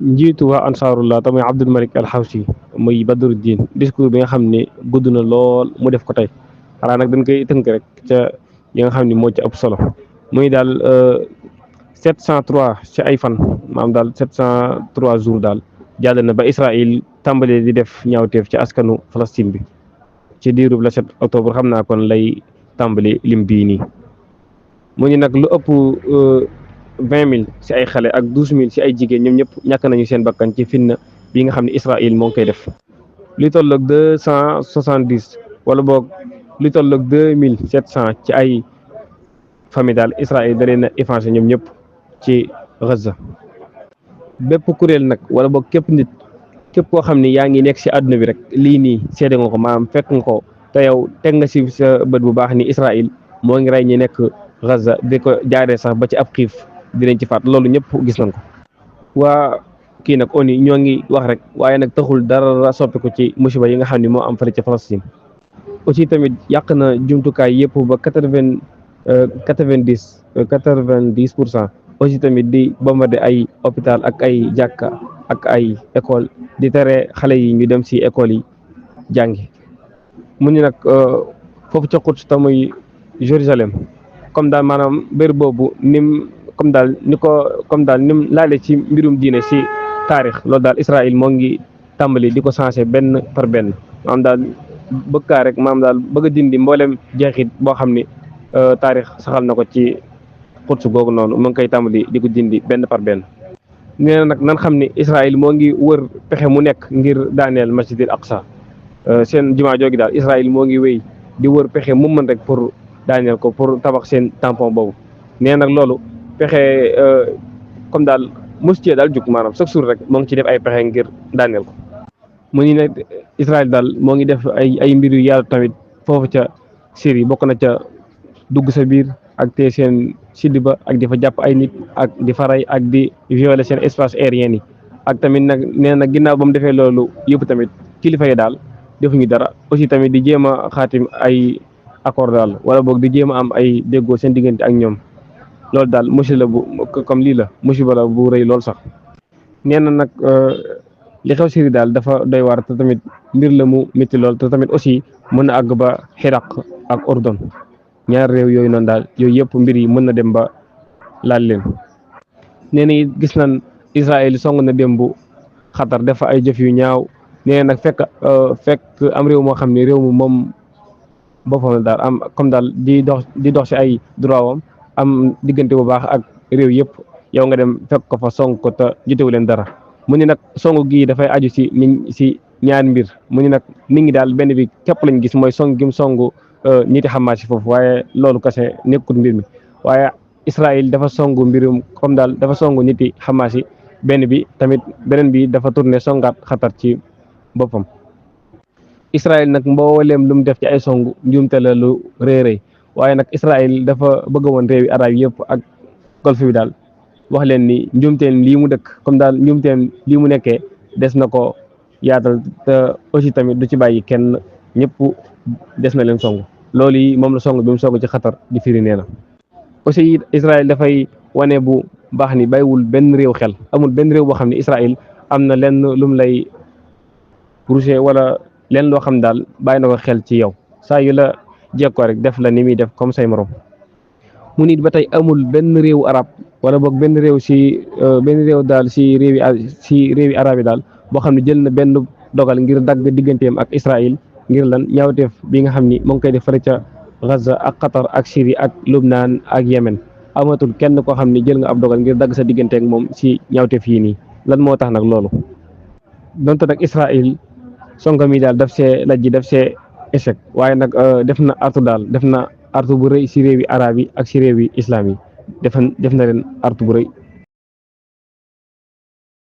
njiitu waa ansaarullah tamit Abdul Malik al Xawsi muy Badruddin discours bi nga xam ne gudd na lool mu def ko tey xanaa nag dañ koy tënk rek ca yi nga xam ne moo ci ëpp solo muy daal 703 ci ay fan maanaam daal 703 jours daal jàll na ba Israël tàmbalee di def ñaawteef ci askanu Palestine bi ci diirub la 7 octobre xam naa kon lay tàmbali lim bii nii mu ñu nag lu ëpp 20 000 ci ay xale ak 12 000 ci ay jigéen ñoom ñëpp ñàkk nañu seen bakkan ci fitna bi nga xam ne Israël moo ngi koy def li toll ak 270 wala boog li toll ak 2700 ci ay famille daal Israël da leen a effacé ñoom ñëpp ci Gaza bépp kuréel nag wala boog képp koo xam ni yaa ngi nekk ci àdduna bi rek lii nii seede nga ko maanaam fekk nga ko te yow teg nga ci sa bët bu baax ni Israël moo ngi rey ñi nekk Gaza di ko jaaree sax ba ci ab xiif dinañ ci faat loolu ñëpp gis nañ ko waa kii nag ONU ñoo ngi wax rek waaye nag taxul dara soppiku ci musiba yi nga xam ne moo am fële ci Palestine aussi tamit yàq na jumtukaay yëpp ba 90% aussi tamit di bombardé ay hôpital ak ay jàkka ak ay école di tere xale yi ñu dem ci école yi jàngi mu ñu nag foofu ca Quds te muy Jérusalem comme daal maanaam bér boobu nim laale ci mbirum diine ci taarix loolu daal Israël moo ngi tàmbali di ko changé benn par benn maanaam daal bëgg kaa rek maanaam daal bëgg a dindi mboolem jeexit boo xam ni taarix saxal na ko ci Quds googu noonu mu ngi koy tàmbali di ko dindi benn par benn. nee na nag nan xam ni Israël moo ngi wër pexe mu nekk ngir daaneel masjidil Aqsa seen jumaa joogi daal Israël moo ngi wéy di wër pexe mu mën rek pour daaneel ko pour tabax seen tampon boobu nee nag loolu pexe comme daal mostie daal jug maanaam chaque jour rek moo ngi ci def ay pexe ngir daaneel ko. mu ni nag Israël daal moo ngi def ay mbir yu yaatu tamit foofu ca Syrie bokk na ca dugg sa biir ak te seen sud ba ak di fa jàpp ay nit ak di faray ak di violer seen espace aérien yi ak tamit nag nee na ginnaaw ba mu defee loolu yëpp tamit kilifa yi daal defuñu dara aussi tamit di jéem a xaatim ay accord daal wala boog di jéem a am ay déggoo seen diggante ak ñoom loolu daal musiba bu comme lii la musiba la bu rëy loolu sax nee na nag li xew Syrie daal dafa doy waar te tamit mbir la mu métti lool te tamit aussi mën na àgg ba Iraq ak Ordon ñaar réew yooyu noonu daal yooyu yëpp mbir yi mën na dem ba laal leen. nee na gis nañ Israël song na démb Qatar def fa ay jëf yu ñaaw nee nag fekk am réew moo xam ne réew mu moom boppam la daal am comme daal di dox ci ay droit wam am diggante bu baax ak réew yëpp yow nga dem fekk ko fa song ko te jotewu leen dara. mu ni nag songu gii dafay aju ci ñaari mbir mu ni nag nit ñi daal benn bi képp lañ gis mooy song gim songu ñiti Hamas yi foofu waaye loolu kese nekkul mbir mi waaye Israël dafa songu mbirum comme daal dafa songu ñiti Hamas yi benn bi tamit beneen bi dafa tourné songaat Qatar ci boppam. Israël nag mbooleem lu mu def ci ay songu njuumte la lu rëy waaye nag Israël dafa bëgg woon réewi arab yëpp ak golfe bi daal wax leen ni njuumteen lii mu dëkk comme daal njuumteen lii mu nekkee des na ko yaatal te aussi tamit du ci bàyyi kenn ñëpp des na leen song loolu yi moom la song bi mu song ci Qatar di firi nee na. aussi Israël dafay wane bu baax ni bàyyiwul benn réew xel amul benn réew boo xam ne Israël am na lenn lu mu lay rusé wala lenn loo xam daal bàyyi na ko xel ci yow saa yu la jekkoo rek def la ni muy def comme say morom. mu nit ba tey amul benn réewu arab wala boog benn réew daal si réewi arab yi daal boo xam ne jël na benn dogal ngir dagg digganteem ak Israël ngir lan ñaawteef bi nga xam ni moo ngi koy def fële ca Gaza ak Qatar ak Syrie ak Lubnaan ak Yemen amatul kenn koo xam ni jël nga ab dogal ngir dagg sa diggante ak moom si ñaawteef yii nii lan moo tax nag loolu. donte nag Israël songam yi daal daf see lajji daf see échec waaye nag def na artu bu rëy si réewi arab yi ak si réewi islam yi def na leen artu bu rëy